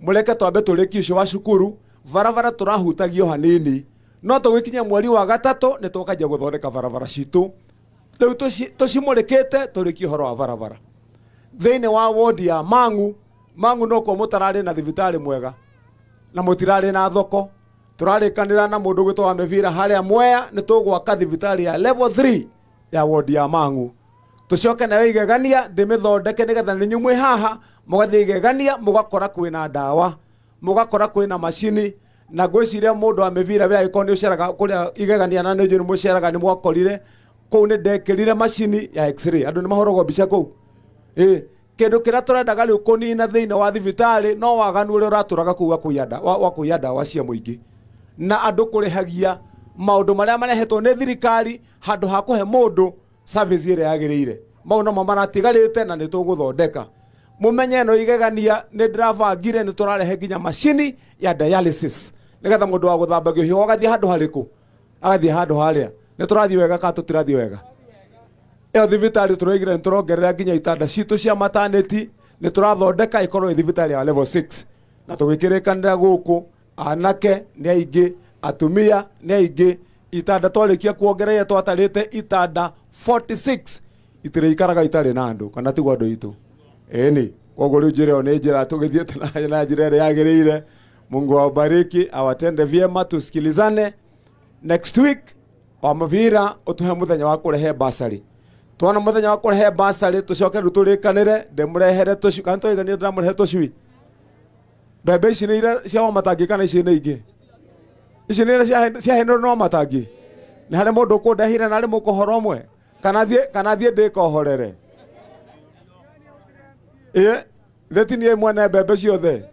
mũreke twambe tũrĩkie ũcio wa cukuru. Barabara tũrahutagio hanini, no tũgĩkinya mweri wa gatatũ nĩ tũkanjia gũthondeka barabara citũ. Rĩu tũcimũrĩkĩte tũrĩkie ũhoro wa barabara thĩinĩ wa wodi ya Mang'u. Mang'u nokuo mũtararĩ na thibitarĩ mwega na mũtirarĩ na thoko. Tũrarĩkanĩra na mũndũ ũgwĩtwo wa mĩbira harĩa Mwea nĩ tũgwaka thibitarĩ ya level 3 ya wodi ya Mang'u. Tũcoke nayo igegania ndĩmĩthondeke nĩgetha nĩ mwĩ haha mũgathiĩ igegania mũgakora kwĩna ndawa, mũgakora kwĩna macini. Na ngwĩciria mũndũ wa mĩbira we angĩkorwo nĩ ũceraga kũrĩa igegania, na nĩ njũĩ nĩ mũceraga, nĩ mwakorire kũu nĩ ndekĩrire macini ya x-ray, andũ nĩ mahũragwo mbica kũu. Ĩ kĩndũ kĩrĩa tũrendaga rĩu kũnina thĩinĩ wa thibitarĩ no waganu ũrĩa ũratũraga kũu wa kũiya ndawa cia mũingĩ na andũ kũrĩhagia maũndũ marĩa marehetwo nĩ thirikari handũ ha kũhe mũndũ service ĩrĩa yagĩrĩire. Mau nomo maratigarĩte na nĩ tũgũthondeka. Mũmenye ĩno igegania nĩ ndĩrabangire nĩ tũrarehe nginya macini ya dialysis, nĩgetha mũndũ wa gũthambagio higo agathiĩ handũ harĩkũ, agathiĩ handũ harĩa. Nĩ tũrathiĩ wega kana tũtirathiĩ wega? Ĩyo thibitarĩ tũraigire nĩ tũrongerera nginya itanda citũ cia maternity, nĩ tũrathondeka ĩkorwo ĩ thibitarĩ ya level 6. Na tũgĩkĩrĩkanĩra gũkũ anake nĩ aingĩ, atumia nĩ aingĩ, itanda twarĩkia kuongerera twatarĩte itanda 46 itirĩikaraga itarĩ na andũ, kana tiguo, andũ aitũ? Ĩni, koguo rĩu njĩra ĩyo nĩ njĩra tũgĩthiĩte na njĩra ĩrĩa yagĩrĩire. Mungu awabariki, awatende vyema. Tusikilizane next week. Wa Mavira ũtũhe mũthenya wa kũrehe basarĩ. Tuona mũthenya wa kũrehe basarĩ, tũcoke rĩu tũrĩkanĩre ndĩmũrehere tũcui, kana twaigania ndĩramũrehe tũcui. Mbembe ici nĩ iria cia Wamatangi kana ici nĩ ingĩ? Ici nĩ iria ciahenirwo nĩ Wamatangi. Nĩ harĩ mũndũ ũkũndehire na arĩ mũkũhoro ũmwe, kana thiĩ ndĩkohorere? Ĩĩ. Githĩ ti niĩ mwene mbembe ciothe?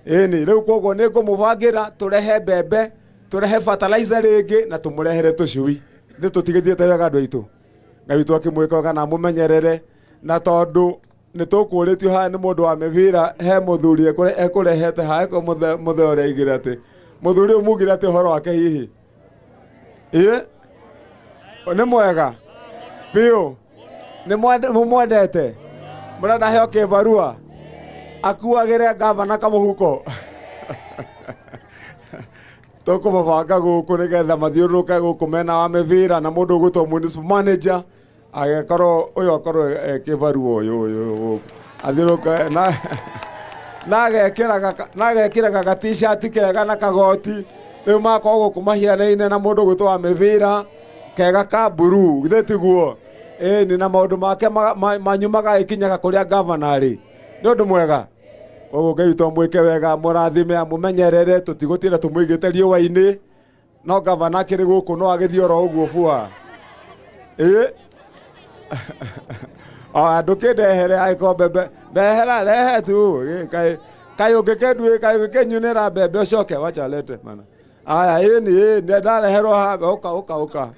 Ĩni, rĩu koguo nĩ ngũmũbangĩra tũrehe mbembe, tũrehe fertilizer rĩngĩ na tũmũrehere tũcui. Githĩ tũtigĩthiĩte wega andũ aitũ? Ngai witũ akĩmwĩka wega na amũmenyerere, na tondũ nĩ tũkũrĩtio haha nĩ mũndũ wa mĩbira, he mũthuri ekũrehete haha, eko mũthe ũrĩa aigire atĩ mũthuri ũyũ mugire atĩ ũhoro wake hihi ĩ nĩ mwega biũ, nĩ mũmwendete, mũrenda heo kĩbarua akuagĩre gavana kamũhuko. Tũkũmabanga gũkũ nĩgetha mathiũrũrũke gũkũ mena wa mĩbira na mũndũ ũgwĩtwo municipal manager agĩkorwo ũyũ akorwo e kĩbarua ũyũ ũyũ gũkũ athiũrũrũke na na agekĩraga ga t-shirt kega na kagoti, rĩu makorwo gũkũ mahianaine na mũndũ ũgwĩtwo wa mĩbira kega ka mburu, githĩ tiguo? Ĩni, na maũndũ make manyu magagĩkinyaga kũrĩa gavana arĩ, nĩ ũndũ mwega. Koguo Ngai witũ amwĩke wega, amũrathime, amũmenyerere, tũtigũtinda tũmũigĩte riũa-inĩ, no gavana akĩrĩ gũkũ no agĩthiĩ oro ũguo bua. Ĩ ndũkĩndehere angĩkorwo mbembe ndehera, rehe tu. Ĩ, kaĩ kaĩ ũngĩkĩnduĩ, kaĩ ũngĩkĩnyunĩra mbembe ũcoke wacha lete mana. Aya, ĩni ĩ ndareherwo haha, ũka ũka ũka.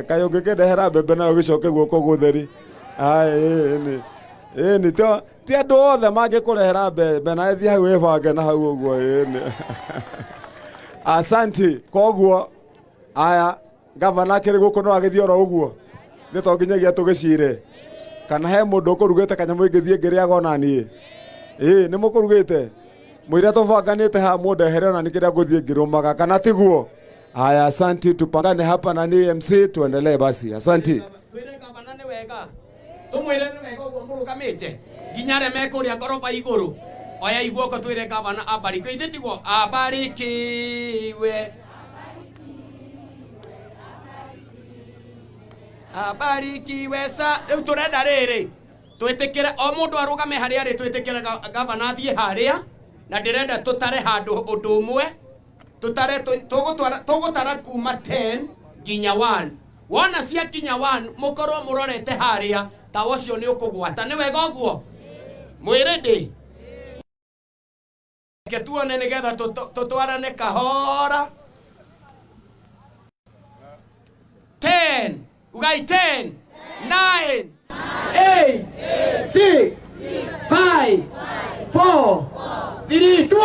Kaĩ ũngĩkĩndehera mbembe nayo ũgĩcoke guoko gũtheri. Aya, ĩni ĩni ti andũ othe mangĩkũrehera mbembe na ĩthiĩ hau ĩbange na hau ũguo. Ĩni, asanti. Koguo aya gavana akĩrĩ gũkũ no agĩthiĩ oro ũguo, nĩ to nginyagia tũgĩcire kana he mũndũ ũkũrugĩte kanyamũ ingĩthiĩ ngĩrĩaga ona niĩ. Ĩ nĩ mũkũrugĩte mũira tũbanganĩte haha, mũndehere ona nĩ kĩrĩa ngũthiĩ ngĩrũmaga, kana tiguo? Haya, asanti, tupangane hapa na ni MC tuendelee basi. Asanti. Twĩre gavana nĩ wega, tũmwĩre nĩ wega ũguo mũrũgamĩte nginya arĩa me kũrĩa ngoroba igũrũ, oya iguoko twĩre gavana abarikiwe. Ithe tiguo? Abarikiwe, abarikiwe sa. Rĩu tũrenda rĩrĩ twĩtĩkĩre o mũndũ arũgame harĩa arĩ, twĩtĩkĩre gavana athiĩ harĩa, na ndĩrenda tũtare handũ ũndũ ũmwe, tũtare tũgũtara kuma 10 nginya 1. Wona ciakinya 1 mũkorwo mũrorete harĩa, tawa ũcio nĩ ũkũgwata. Nĩ wega ũguo? Mwĩrĩ ndĩ reke tuone nĩgetha tũtwarane kahora. 10, ugai 10, 9, 8, 6, 5, 4, 3, 2, 1.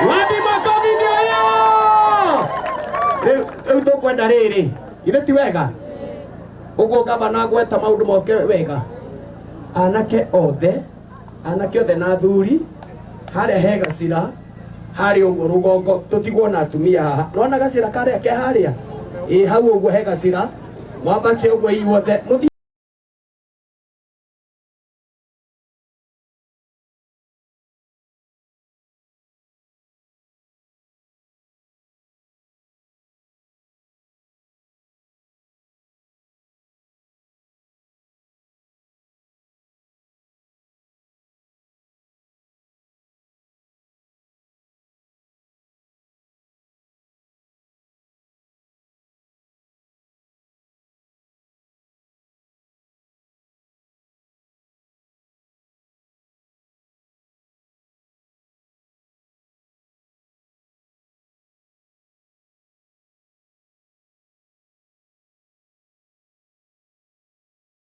Wapi makofi ndio hiyo. Rĩu tũkwenda rĩrĩ, githĩ ti wega ũguo gavana agweta maũndũ moke wega, anake othe, anake othe na athuri harĩa he gacira harĩa ũguo rũgongo, tũtigwo na atumia haha. Nona gacĩra karĩa ke harĩa ĩ hau ũguo he gacĩra, mwambate ũguo inyuothe mũthiĩ.